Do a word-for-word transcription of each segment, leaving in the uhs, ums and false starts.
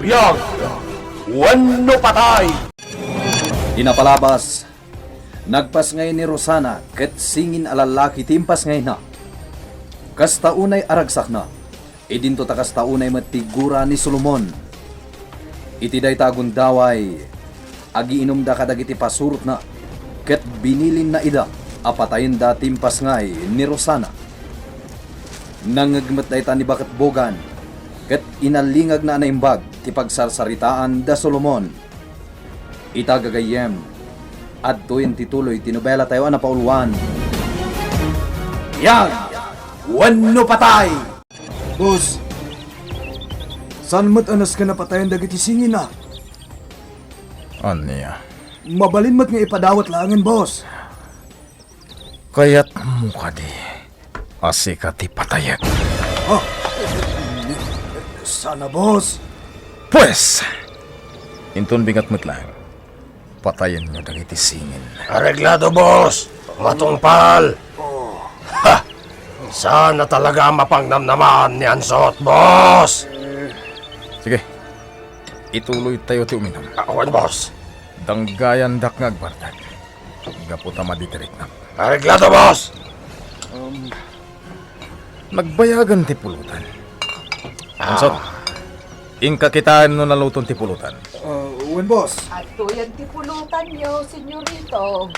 Biag wenno patay! Iti napalabas, nagpasngay ni Rosana ket singin a lallaki ti impasngayna. Kasta unay a ragsakna, idinto ta kasta unay met ti gura ni Solomon. Iti dayta a gundaway, agiinumda kadagiti pasurotna, ket binilinna ida a patayenda ti impasngay ni Rosana. Nangngeg met dayta ni Baket Bogan, ket inalingagna a naimbag ti pagsarsaritaan da Solomon. Ita gagayyem, adtoyen ti tuloy ti nobelatayo a napauluan, Biag wenno patay! Boss, saan met a nasken a patayen dagiti singin, a? Ania? Mabalin met nga ipadawat laengen, boss. Kayatmo kadi a sika ti patayek? Ah, sana, boss. Pues, inton bigat met laeng, patayenyo dagiti singin. Areglado, boss. Matungpal. Ha! Saan a talaga a mapangnamnamaan ni Ansot, boss. Sige, ituloytayo ti uminum. Awan, boss. Danggayandak nga agbartek. Gapu ta madidiriknak. Areglado, boss! Um, nagbayagan ti pulutan. Ah. Ansot, inka kitaen no naluton ti pulutan. Ah, wen, boss. Adtoyen ti pulutanyo, senyorito.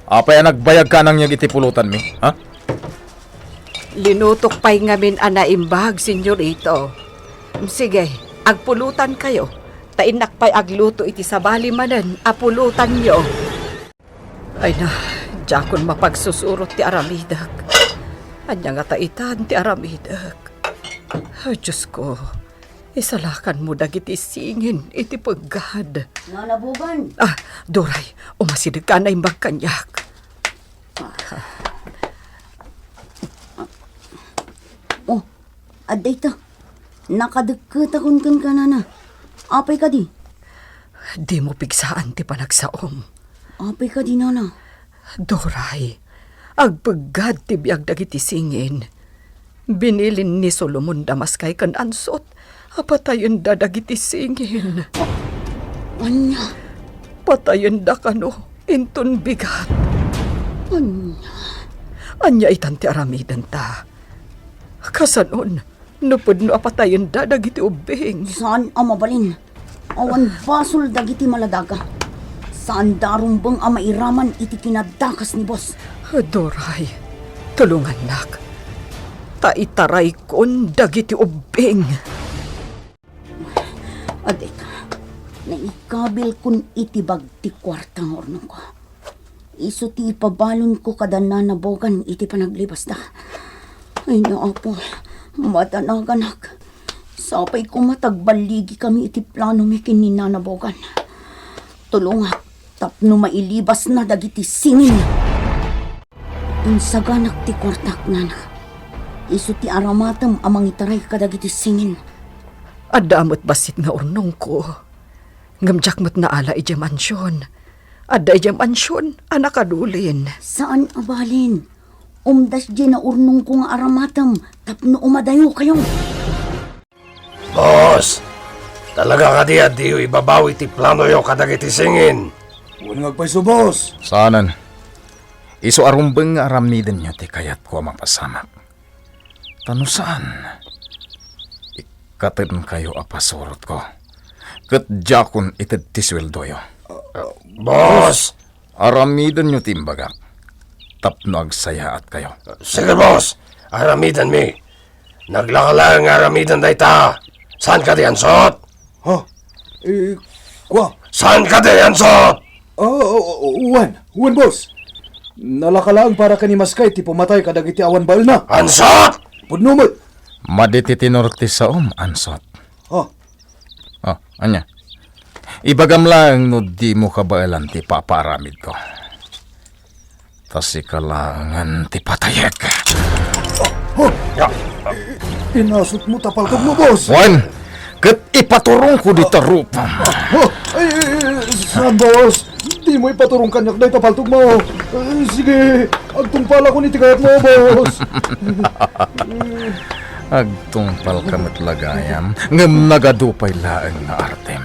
Apay a nagbayag ka a nangyeg iti pulutanmi, ha? Linutok pay ngamin a naimbag, senyorito. Sige, agpulutankayo, ta innak pay agluto iti sabali manen a pulutanyo. Ay na, diakon mapagsusurot ti aramidek. Ania ngata itan ti aramidek? Ay, Diosko, isalakanmo dagiti singin iti peggad. Nana Bogan. Ah, Doray, umasidegka a naimbag kaniak. Oh, adda ita. Nakadekketakon kenka, nana. Apay kadi? Dimo pigsaan ti panagsaom. Apay kadi, nana? Doray, agpeggad ti biag dagiti singin. Binilin ni Solomon da maskay ken Ansot a patayenda dagiti singin. Ania? Patayenda kano inton bigat. Ania? Ania itan ti aramidenta? Kasanon no pudno a patayenda dagiti ubbing? Saan a mabalin. Awan basol dagiti maladaga. Saanda a rumbeng a mairaman iti kinadakas ni boss. Doray, tulongannak. Ta itaraykon dagiti ubbing. Adda ita, naikabilkon iti bag ti kuarta nga urnongko. Isu ti ipabalonko kada nana Bogan iti panaglibasda. Ay, Apo, madanaganak. Sapay koma ta agballigikami iti planomi ken ni nana Bogan. Tulongak tapno mailibasna dagiti singin. Insaganak ti kuartak, nana. Isu ti aramatem a mangitaray kadagiti singin. Adda met bassit nga urnongko. Ngem diak met naala idiay mansion. Adda idiay mansion a nakadulin. Saan a balin. Umdas diay naurnongko nga aramatem tapno umadayokayo. Boss, talaga kadi a diyo ibabawi ti planoyo kadagiti singin? Wen nga agpayso, boss. Saanen. Isu a rumbeng nga aramidenyo ti kayatko a mapasamak. Ta no saan, ikkatenkayo a pasurotko, ket diakon ited ti sueldoyo. Boss! Aramidenyo ti imbagak tapno agsayaatkayo. Sige, boss! Aramidenmi. Naglaka laeng nga aramiden dayta. Saan kadi, Ansot? Ha? Eh, kua? Saan kadi, Ansot? Ah, wen, wen, boss. Nalaka laeng para ken ni Maskay ti pumatay kadagiti awan baelna. Ansot! Pudno met. Madi ti tenor ti saom, Ansot. Ha? Ah, ania? Ibagam laeng no dimo kabaelan ti papaaramidko. Ta sika laengen ti patayek. Oh, oh. Inasutmo ta paltogmo, boss. Wen, ket ipaturongko dita rupam. Oh, ay, ay, ay, saan, boss? Dimo ipaturong kaniak dayta paltogmo. Eh, sige, agtungpalakon iti kayatmo, boss. Agtungpalka met la gayam, ngem nagadu pay laeng nga artem.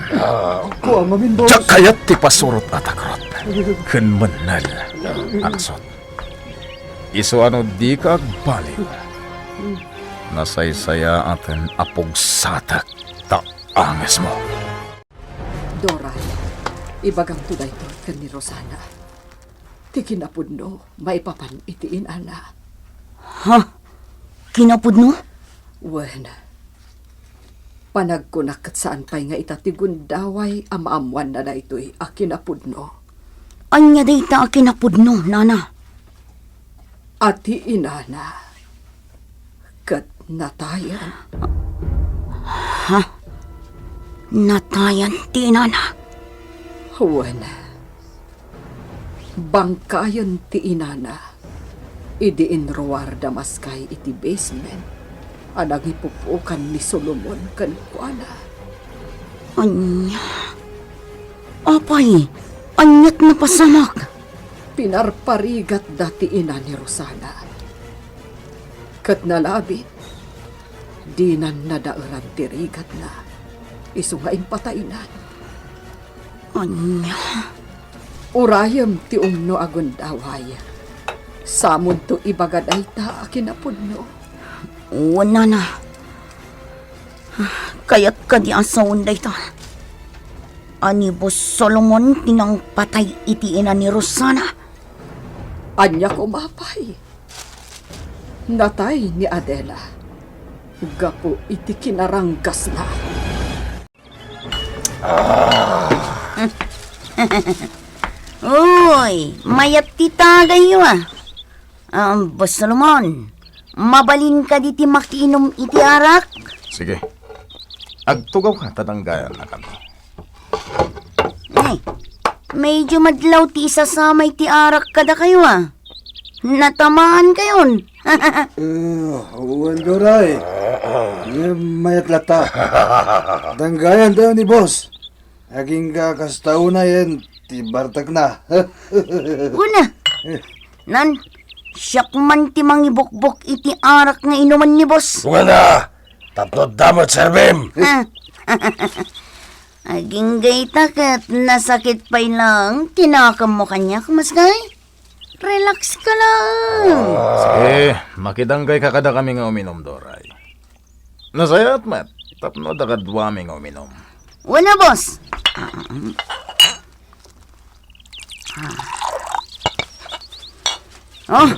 Diak kayat ti pasurot a takrot ken mennel a asut. Isu a no dika agbaliw, nasaysayaaten a pugsatek ta angesmo. Doray, ibagam to daytoy ken ni Rosana. Ti kinapudno maipapan iti inana. Ha? Kinapudno? Wen, panagkunak ket saan pay nga ita ti gundaway a maammoanna daytoy a kinapudno. Ania dayta a kinapudno, nana? A ti inana ket natayan. Ha? Natayan ti inana? Wen, bangkayen ti inana idi inruar da maskay iti basement a nangipupuokan ni Solomon kenkuana. Ania? Apay, aniat napasamak? Pinarparigatda ti ina ni Rosana. Ket nalabit, dinan nadaeran ti rigatna, isu nga impataynan. Ania? Urayem ti umno a gundaway. Samonto ibaga dayta a kinapudno. Wen, nana. Kayat kadi a sawen dayta. A ni Boss Solomon ti nangpatay iti ina ni Rosana. Ania koma pay? Natay ni Adela gapu iti kinaranggasna. Uy, mayat ti tagayyo, a. Ah, Boss Solomon, mabalin kadi ti makiinum iti arak? Sige. Agtugawka ta danggayannakami. Ay, medyo madlaw ti isasamay ti arak kadakayo, a. Natamaankayon. Eh, wen, Doray. Ngem mayat latta. Danggayantayo ni Boss. Agingga kasta unayen ti bartekna. Kuna. Nan, siak man ti mangibukbok iti arak nga inuman ni Boss. Wen a, tapno adda met serbim. Ah. Agingga ita ket nasakit pay lang ti nakemmo kaniak, maskay. Relax ka lang. Sige, makidanggayka kadakami nga uminum, Doray. Nasayaat met tapno adda kaduami nga uminum. Wen a, Boss. Ah. Oh,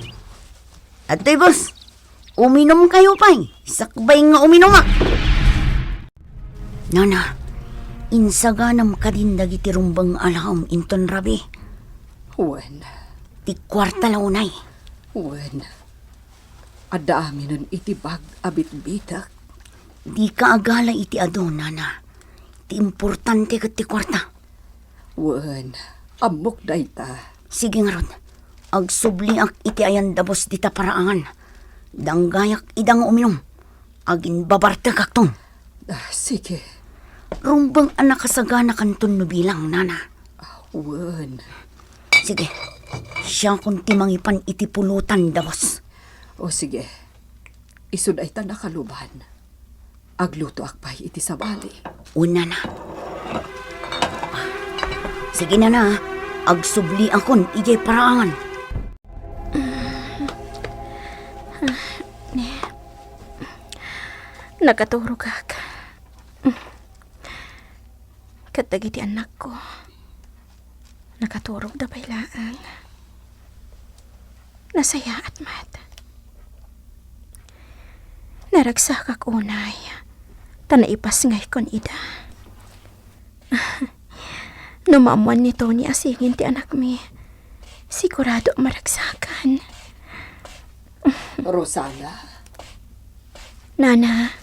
adtoy, Boss. Uminumkayo pay. Sakbay nga uminumak. Nana, insaganam kadin dagiti rumbeng a laem inton rabii? Wen. Ti kuarta la unay? Wen. Adda aminen iti bag a bitbitek. Dika agala iti adu, nana. Ti importante ket ti kuarta. Wen, ammok dayta. Sige ngarud, agsubliak iti ayan dabus dita paraangan. Danggayak ida nga uminum. Aginbabartekakton. Ah, sige. Rumbeng a nakasaganakanton no bilang, nana. Ah, wen. Sige, siakon ti mangipan iti pulutan, dabus. O, sige. Isu dayta nakaluban. Aglutoak pay iti sabali. Wen, nana. Sige, nana. Agsubliakon idiay paraangan. Nakaturogak. Ket dagiti annakko, nakaturogda pay laeng. Nasayaat met. Naragsakak unay, ta naipasngayko ida. No maammoan ni Tony a singin ti anakmi, sigurado a maragsakan. Rosana? Nana.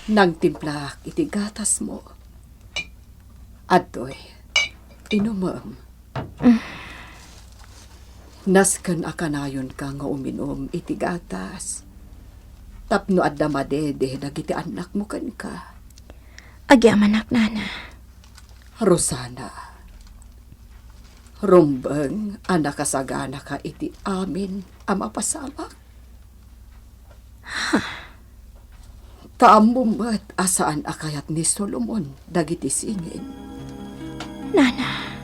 Nangtimplaak iti gatasmo. Adtoy, inumem. Nasken a kanayonka nga uminum iti gatas tapno adda madede dagiti annakmo kenka. Agyamanak, nana. Rosana, rumbeng a nakasaganaka iti amin a mapasamak. Ha? Ta ammom met a saan a kayat ni Solomon dagiti singin. Nana.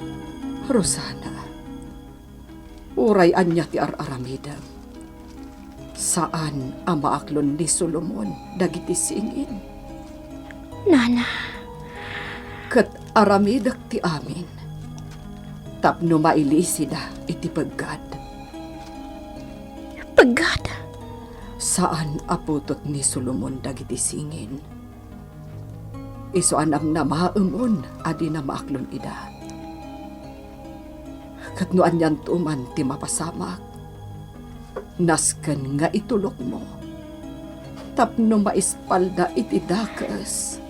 Rosana, uray ania ti ar-aramidem, saan a maaklon ni Solomon dagiti singin. Nana. Ket aramidek ti amin tapno mailisida iti peggad. Peggad? Saan a putot ni Solomon dagiti singin. Isu a namnamaemon a dina maaklon ida. Ket no anianto man ti mapasamak, nasken nga itulokmo tapno maispalda iti dakes.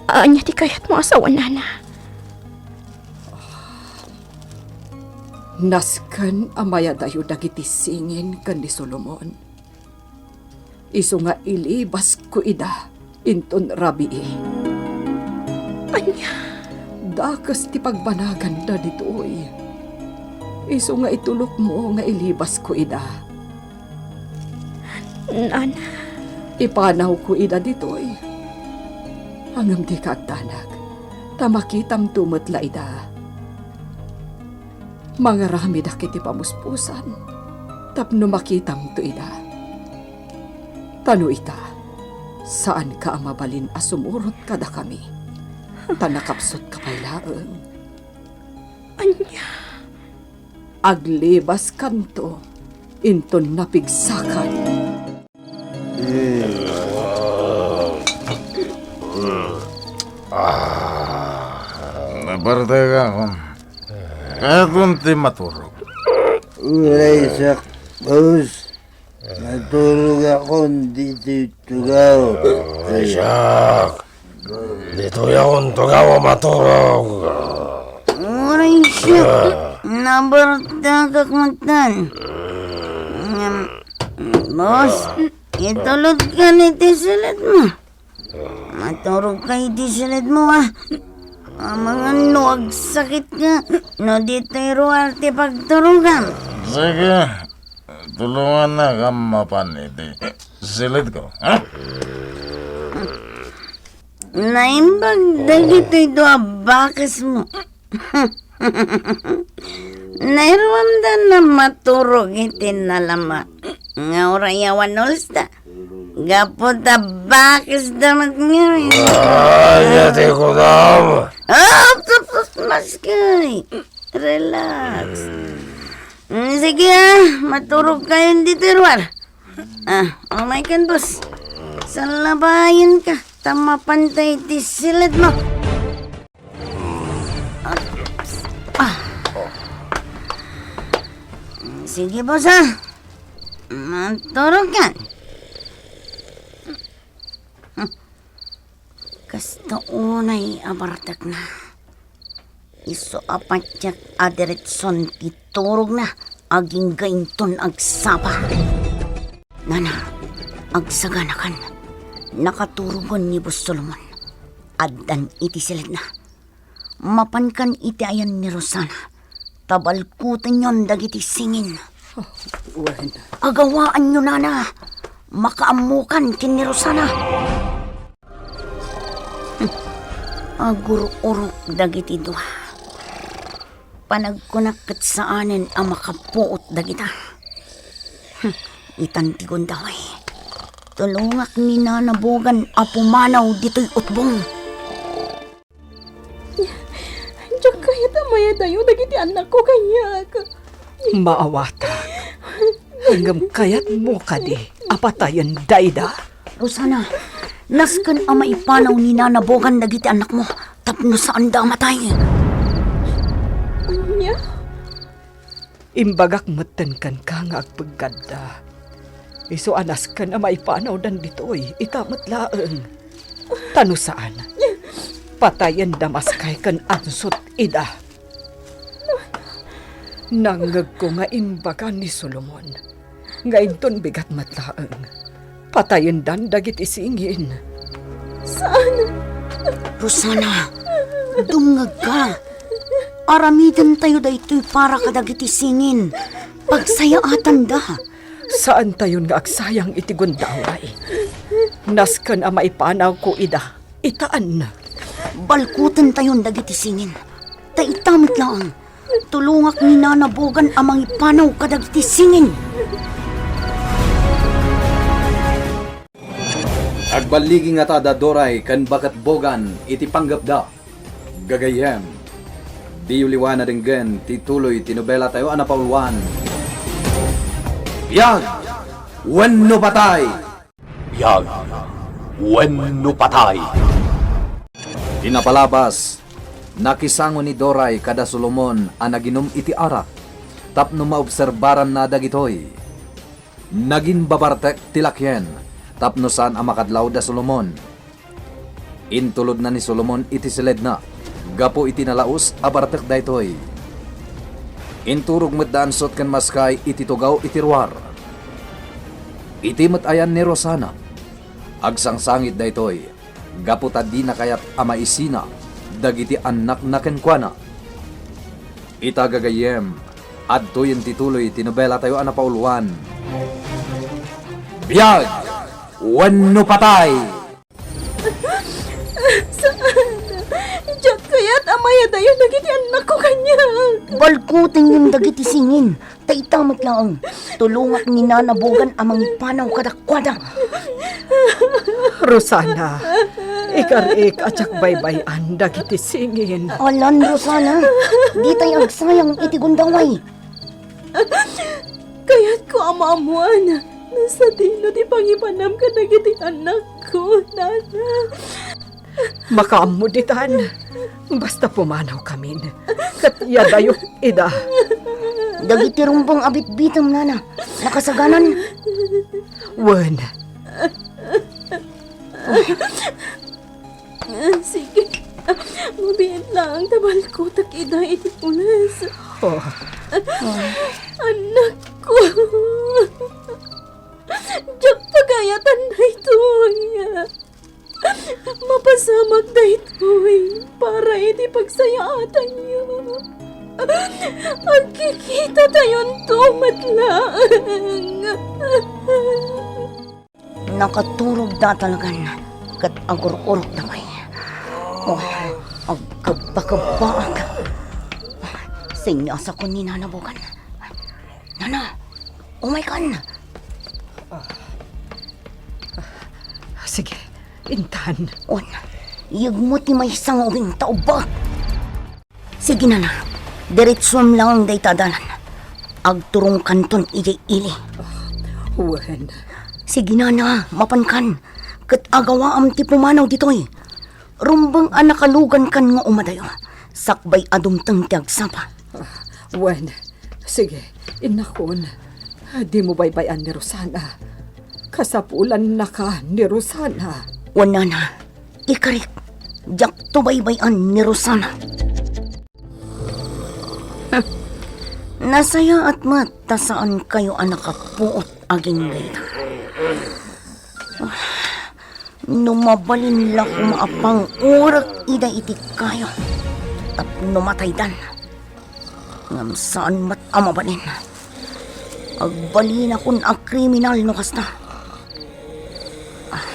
Ania ti kayatmo a sawen, nana? Nasken a mayadayo dagiti singin ken ni Solomon. Isu nga ilibasko ida inton rabii. Ania? Dakes ti pagbanaganda ditoy. Isu nga itulokmo nga ilibasko ida. Nana. Ipanawko ida ditoy. Ngem dika agdanag, ta makitamto met la ida. Mangaramidak iti pamuspusan tapno makitamto ida. Ta no ita, saanka a mabalin a sumurot kadakami, ta nakapsutka pay laeng. Ania? Aglibaskanto inton napigsakan. Ah, nabartekakon. Kayatko ti maturog. Uray sakbos. Maturogakon ditoy tugaw. Uray siak. Ditoyakon tugaw a maturog. Uray siak. Nabartekak metten. Ngem, boss, itulodkan iti silidmo. Maturogka iti silidmo, a. Amangan no agsakitka, no ditoy ruar ti pagturogam. Sige, tulongannak a mapan iti silidko, ha? Naimbag dagitoy dua a bakesmo. Nairuamda a maturog iti nalama nga uray awan ulsda. Gapu ta bakesda met ngamin. Ania ti kunam? Ups, ups, ups, maskay. Relax. Mm, sige, a, maturogkayon ditoy ruar. A, umaykan, boss. Salabayenka, ta mapanta iti silidmo. A. Sige, boss, a. Maturogkan. Kasta unay a bartekna. Isu a patiek a diretson ti turogna agingga inton agsapa. Nana, agsaganakan. Nakaturogen ni Boss Solomon. Addan iti silidna. Mapankan iti ayan ni Rosana, ta balkutenyon dagiti singin. Wen. Agawaanyo, nana. Makaammokan ken ni Rosana. Agur-urok dagiti dua. Panagkunak ket saanen a makapuot dagita. Itan ti gundaway. Tulongak ni Nana Bogan a pumanaw ditoy utbong. Diak kayat a mayadayo dagiti annakko kaniak. Maawatak. Ngem kayatmo kadi a patayen dayda? Rosana, nasken a maipanaw ni Nana Bogan dagiti annakmo tapno saanda a matay. Ania? Imbagak metten kenka nga agpeggadda. Isu a nasken a maipanawdan ditoy, ita met laeng. Ta no saan, patayenda maskay ken ansot ida. Nangngegko nga imbaga ni Solomon nga inton bigat met laeng, patayendan dagiti singin. Saan? Rosana, dumngegka. Aramidentayo daytoy para kadagiti singin. Pagsayaatanda. Saantayon nga agsayang iti gundaway. Nasken a maipanawko ida. Itan. Balkutentayon dagiti singin. Ta ita met laeng, tulongak ni Nana Bogan a mangipanaw kadagiti singin. Agballigi ngata da Doray ken Baket Bogan iti panggepda. Gagayyem, diyo liwa a denggen ti tuloy ti nobelatayo a napauluan, Biag wenno Patay! Biag wenno Patay! Ti napalabas, nakisango ni Doray kada Solomon a naginum iti arak tapno maobserbaranna dagitoy. Nagimbabartek ti lakien tapno saan a makadlaw da Solomon. Intulodna ni Solomon iti siledna gapu iti nalaus a bartek daytoy. Inturog met da ansot ken maskay iti tugaw iti ruar. Iti met ayan ni Rosana, agsangsangit daytoy gapu ta dina kayat a maisina dagiti annakna kenkuana. Ita gagayyem, adtoyen ti tuloy ti nobelatayo a napauluan, Biag wenno Patay! Saan? Diak kayat a mayadayo dagiti annakko kaniak. Balkutenyon dagiti singin, ta ita met laeng, tulongak ni Nana Bogan a mangipanaw kadakuada. Rosana, ikarik a diak baybay-an dagiti singin. Alan, Rosana, ditay agsayang iti gundaway. Kayatko a maammoan no sadino ti pangipanam kadagiti annakko, Nana. Makaammo ditan. Basta pumanawkamin. Ket yadayok ida. Dagiti rumbeng a bitbitem, Nana. Nakasaganan. Wen. Sige. Mabiit laeng ta balkutek ida iti pules. Oh. Annakko. Diak pagayatan daytoy. Mapasamak daytoy para iti pagsayaatanyo. Agkikitatayon to met laeng. Nakaturogda talagan ket agur-urokda pay. Oh, agkebba-kebbaak. Seniasakon ni Nana Bogan. Nana, umaykan. Sige, intan. On, yegmo ti maysa nga ubing ta ubbaek. Sige, Nana, diretsuem laeng dayta a dalan. Agturongkanton idiay ili. Wen. Sige, Nana, mapankan. Ket agawaam ti pumanaw ditoy. Rumbeng a nakalugankan nga umadayo. Sakbay a dumteng ti agsapa. Ah, wen. Sige, innakon, dimo baybay-an ni Rosana. Kasapulannaka ni Rosana. Wen, Nana, ikarik, diakto baybay-an ni Rosana. Nasayaat met ta saankayo a nakapuot agingga ita. No mabalin la koma a pangurek ida iti kayo tapno mataydan. Ngem saan met a mabalin. Agbalinakon a kriminal no kasta. Ah,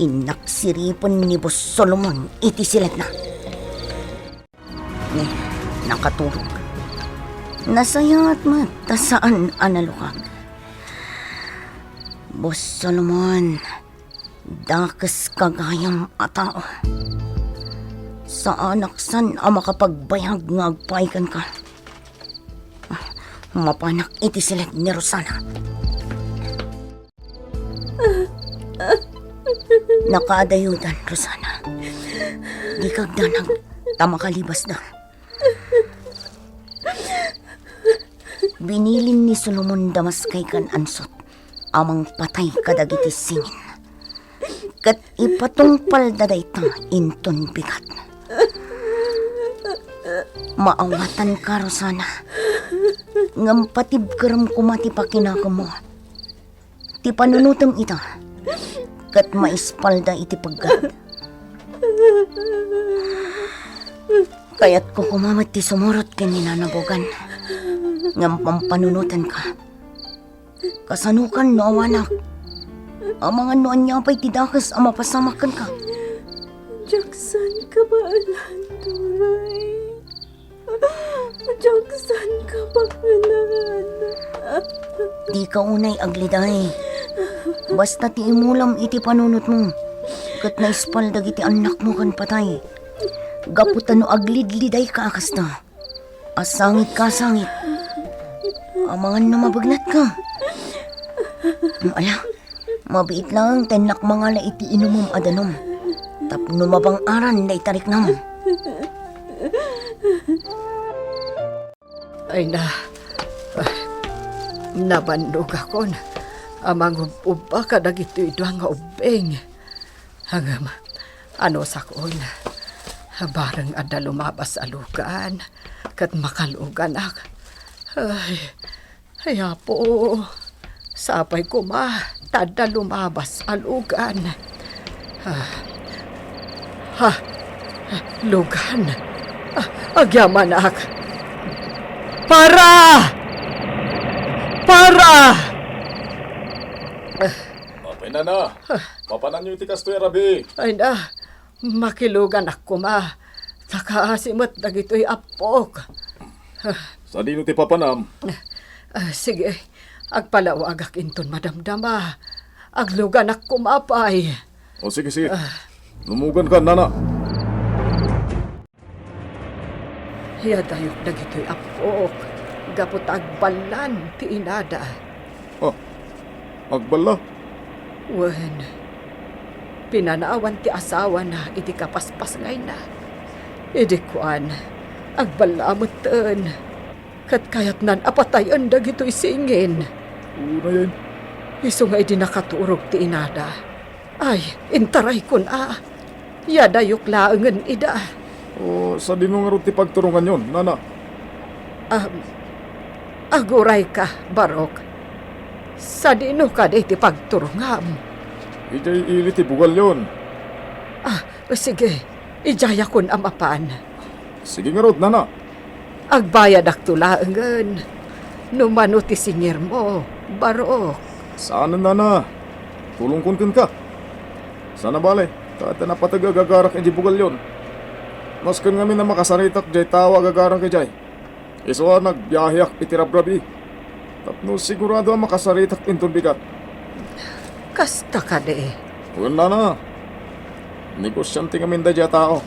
innak siripen ni Boss Solomon iti siledna. Ni, nakaturog. Nasayaat met ta saan a nalukag. Boss Solomon, dakes ka gayam a tao. Saanak san a makapagbayag nga agpaay kenka. Mapanak iti siled ni Rosana. Nakaadayodan, Rosana. Dika agdanag, ta makalibasda. Binilin ni Solomon da maskay ken ansot a mangpatay kadagiti singin. Ket ipatungpalda dayta inton bigat. Maawatanka, Rosana. Ngem patibkerem koma ti pakinakemmo. Ti panunotem ita, ket maispalda iti peggat. Kayatko koma met ti sumurot ken ni Nana Bogan, ngem pampanunotenka. Kasanokan no awanak? Amangan no ania pay ti dakes a mapasamak kenka. Diak saan kabaelan, Doray. Diak saan kabaelan. Dika unay agliday. Basta ti imulam iti panunotmo, ket naispal dagiti annakmo ken patay. Gapu ta no aglidlidayka a kasta, a sangit ka a sangit. Amangan no mabegnat ka. Ala, mabiit laeng ta innak mangala iti inumem a danum tapno mabang-aran dayta riknam. Ay na, ah, nabannogakon a mangub-ubba kadagitoy dua nga ubbing. Ngem, anusakon, bareng adda lumabas a lugan, ket makaluganak. Ay, ay, Apo, sapay koma ta adda lumabas a lugan. Ah, ha, lugan. Ah, agyamanak. Para! Para! Apay, nana, mapananyo iti kastoy a rabii. Ay na, makiluganak koma. Ta kaasi met dagitoy appok. Sadino ti papanam? Ah, sige, agpalawagak inton madamdama. Agluganak koma pay. O, sige, sige. Ah. Lumuganka, nana. Yadayok dagitoy appok, gapu ta agballan ti inada. Ah, agballa? Wen, pinanawan ti asawana iti kapaspasngayna. Idi kuan, agballa metten. Ket kayatnan a patayen dagitoy singin. Unayen. Isu nga idi nakaturog ti inada. Ay, intaraykon a. Yadayok laengen ida. O, sadino ngarud ti pagturonganyon, nana? Am, agurayka, Barok. Sadino kadi ti pagturongam? Idiay ili ti bugalyon. Ah, sige. Idiayakon a mapan. Sige ngarud, nana. Agbayadakto laengen no mano ti singirmo, Barok. Saanen, nana. Tulongkon kenka. Sana bale, ta adda napateg a agagarak idiay bugalyon. Masken ngamin a makasaritak diay tao a agagarang idiay, isu a nagbiaheak iti rabrabii tapno sigurado a makasaritak inton bigat. Kasta kadi? Wen, nana. Negosiante ngamin daydiay a tao.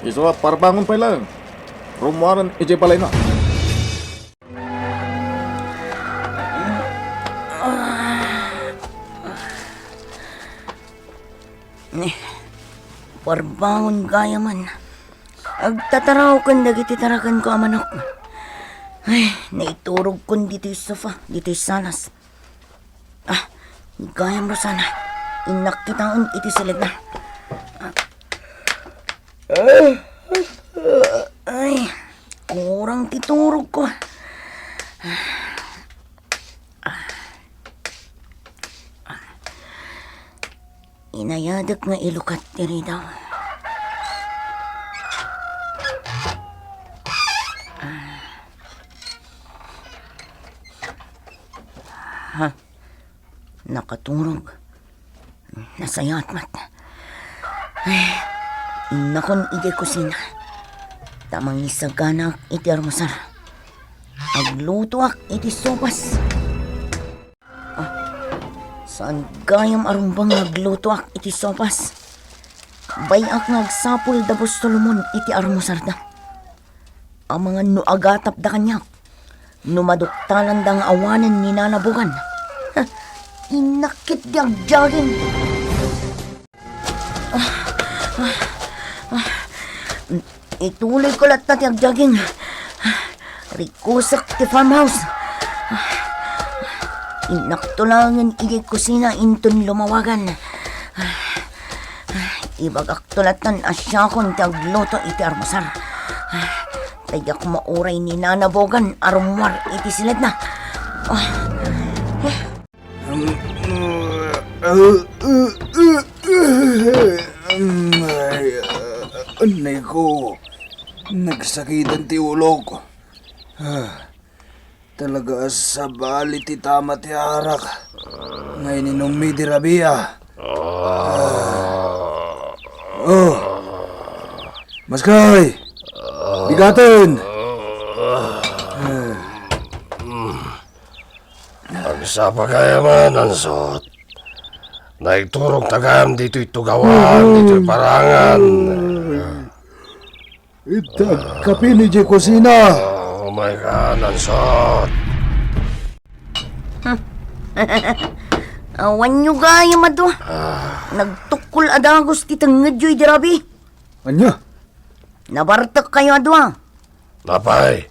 Isu a parbangon pay laeng. Rummuaren idiay balayna. Parbangon gayamen. Agtataraw ken dagiti tarakenko a manok. Ay, naiturogkon ditoy sofa, ditoy salas. Ah, gayam, Rosana. Innak kitaen iti silidna. Ay, kurang ti turogko. Inayadek nga ilukat ti ridaw. Ha? Nakaturog. Nasayaat met. Ay, innakon idiay kusina. Ta mangisaganaak iti armusar. Aglutoak iti sopas. Ah, saan gayam a rumbeng nga aglutoak iti sopas? Bay-ak nga agsapul da Boss Solomon iti armusarda. Amangan no agatapda kaniak. No maduktalanda nga awanen ni Nana Bogan. Ha, innak ketdi agdiaging. Ah, ah, ah. Ituloyko latta ti agdiaging. Rikusak ti farmhouse. Innakto laengen idiay kusina inton lumawagan. Ibagakto lattan a siakon ti agluto iti armusar. Ta diak mauray ni Nana Bogan a rummuar iti silidna. Ah. Ay, annay ko. Nagsakiten ti ulok. Ah, talaga a sabali ti tama ti arak. Nga ininummi idi rabii, a. Ah. Oh. Maskay! Bigaten! Agsapa gayam, Ansot. Naigturogta gayam ditoy tugawan, ditoy parangan. Ita, agkapi ni diay kusina. Oh my God, Ansot. Awanyo gayam a dua. Ah. Nagtukkol a dagus ti tengngedyo idi rabii. Ania? Nabartekkayo a dua. Apay,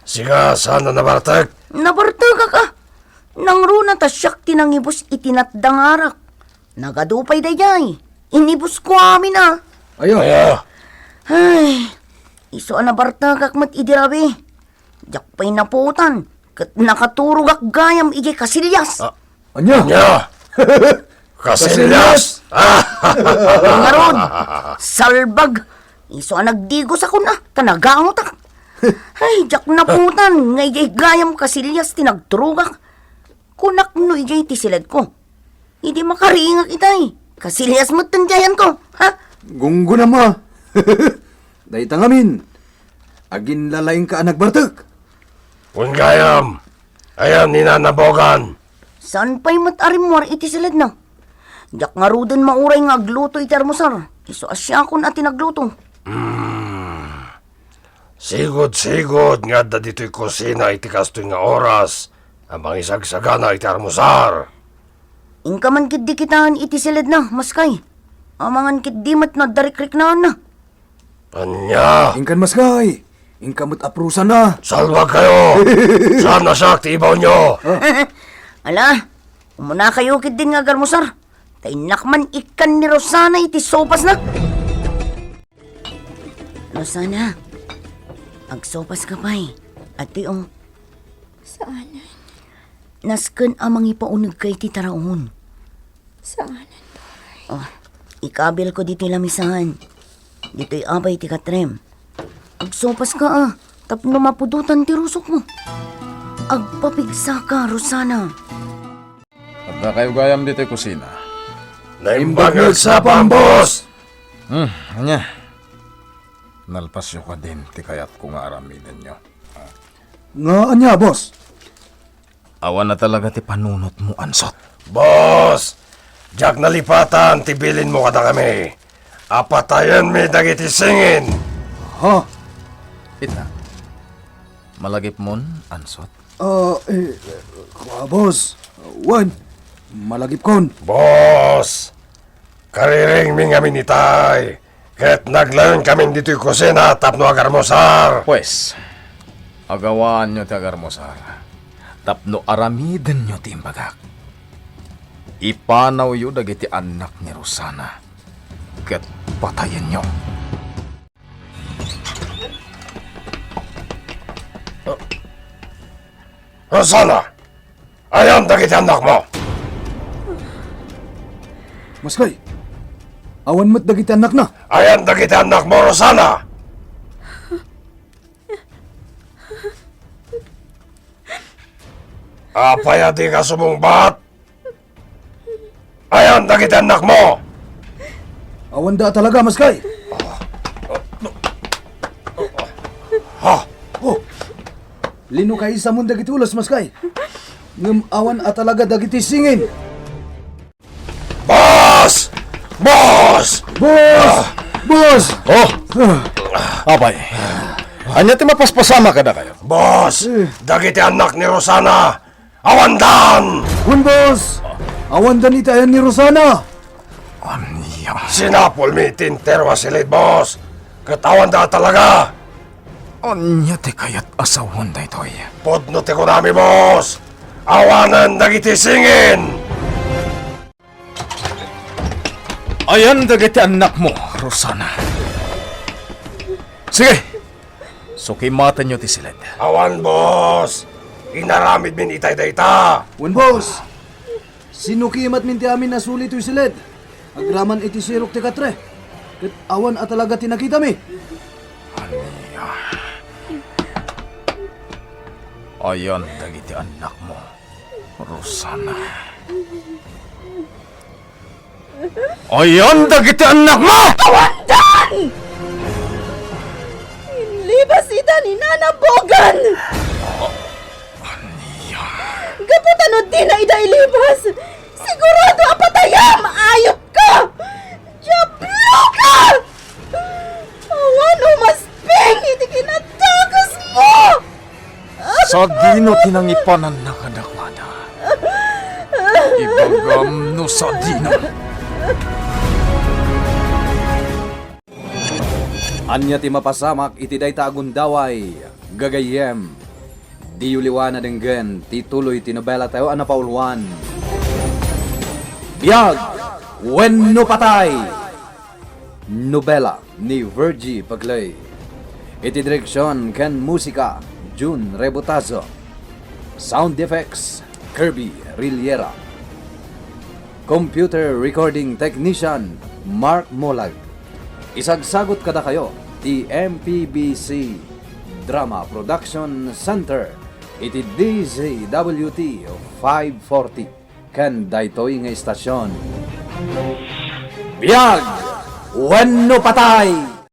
sika saan a nabartek? Nabartekak, a. Nangruna ta siak ti nangibus iti natda nga arak. Nagadu pay daydiay. Inibusko amin, a. Aya? Aya? Ay, isu a nabartekak met idi rabii. Diak pay napuotan ket nakaturogak gayam idiay kasilyas. Ah. Ania? Ania? Kasilyas? Kasilyas? Ah! Ngarud, salbag. Isu a nagdigosakon, a, ta nagaangotak. Ay, diak napuotan nga idiay gayam kasilyas ti nagturogak. Kunak no idiay ti siledko. Idi makaringak itay, kasilyas met ti ayanko, ha? Gunggonam, a. Dayta ngamin, aginlalaingka a nagbartek. Wen gayam, ayan ni Nana Bogan? Saan pay met a rimmuar iti siledna? Diak ngaruden mauray nga agluto iti almusar. Isu a siakon a ti nagluto. Hmm. Sigud-sigud nga adda ditoy kusina iti kastoy nga oras a mangisagsagana iti almusar. Inka man ketdi kitaen iti siledna, maskay. Amangan ketdi met no adda rikriknaanna. Ania? Inkan, maskay. Inka met aprusana. Salbagkayo! Saan a siak ti ibawyo? Ah. Ala, umunakayo ketdin nga agarmusar. Ta innak man ikkan ni Rosana iti sopasna. Rosana, agsopaska pay. Ati, o. Saanen? Nasken a mangipaunegka iti taraon. Saanen, Toy? O, ikabilko ditoy lamisan. Ditoy abay ti katrem. Agsopaska, a, tapno mapudotan ti rusokmo. Agpapigsaka, Rosana. Addakayo gayam ditoy kusina. Naimbag nga agsapa, boss! Hmm, ania? Nalpasyo kadin ti kayatko nga aramidenyo. Nga ania, boss? Awan a talaga ti panunotmo, Ansot. Boss, diak nalipatan ti bilinmo kadakami a patayenmi dagiti singin. Ha? Ita, malagipmon, Ansot? Ah, eh, kua, boss. Wen, malagipkon. Boss, kariringmi ngamin itay, ket naglayon kamin ditoy kusina tapno agarmusar. Pues, agawaanyo ti agarmusar tapno aramidenyo ti imbagak. Ipanawyo dagiti annak ni Rosana ket patayenyo. Rosana, ayan dagiti annakmo? Maskay, awan met dagiti annakna. Ayan dagiti annakmo, Rosana? Apay a dika sumungbat? Ayan dagiti annakmo? Awanda a talaga, maskay. Ha? Oh. Linukaisamon dagiti ulos, maskay. Ngem awan a talaga dagiti singin. Boss! Boss! Boss! Ah. Boss! Oh! Ah. Apay, ania ti mapaspasama kadakayo? Boss! Eh. Dagiti annak ni Rosana, awandan! Wen, boss! Awandan iti ayan ni Rosana! Ania? Sinapulmi ti entero a silid, boss! Ket awanda a talaga! Ania ti kayat a sawen daytoy? Pudno ti kunami, boss! Awanen dagiti singin! Ayan dagiti annakmo, Rosana. Sige, sukimatenyo ti siled. Awan, boss. Inaramidmin itay dayta. Wen, boss. Sinukimatmin ti amin a suli toy siled. Agraman iti sirok ti katre. Ket awan a talaga ti nakitami. Ania? Ayan dagiti annakmo, Rosana. Ayan dagiti annakmo! Awandan! Inlibas ida ni Nana Bogan! Ania? Gapu ta no dina ida ilibas, sigurado a patayam, ayupka! Diabloka! Awan umasping iti kinadakesmo! Sadino ti nangipananna kadakuada? Ibagam no sadino. Ania ti mapasamak iti dayta a gundaway, gagayyem? Diyo liwa a denggen ti tuloy ti nobelatayo a napauluan, Biag wenno Patay! Nobela ni Virgie Bagley. Iti direksion ken musika, Jun Rebotazo. Sound effects, Kirby Riliera. Computer recording technician, Mark Molag. Isagsagut kadakayo ti M P B C Drama Production Center iti D Z W T five forty. Ken daytoy nga istasion, Biag wenno Patay!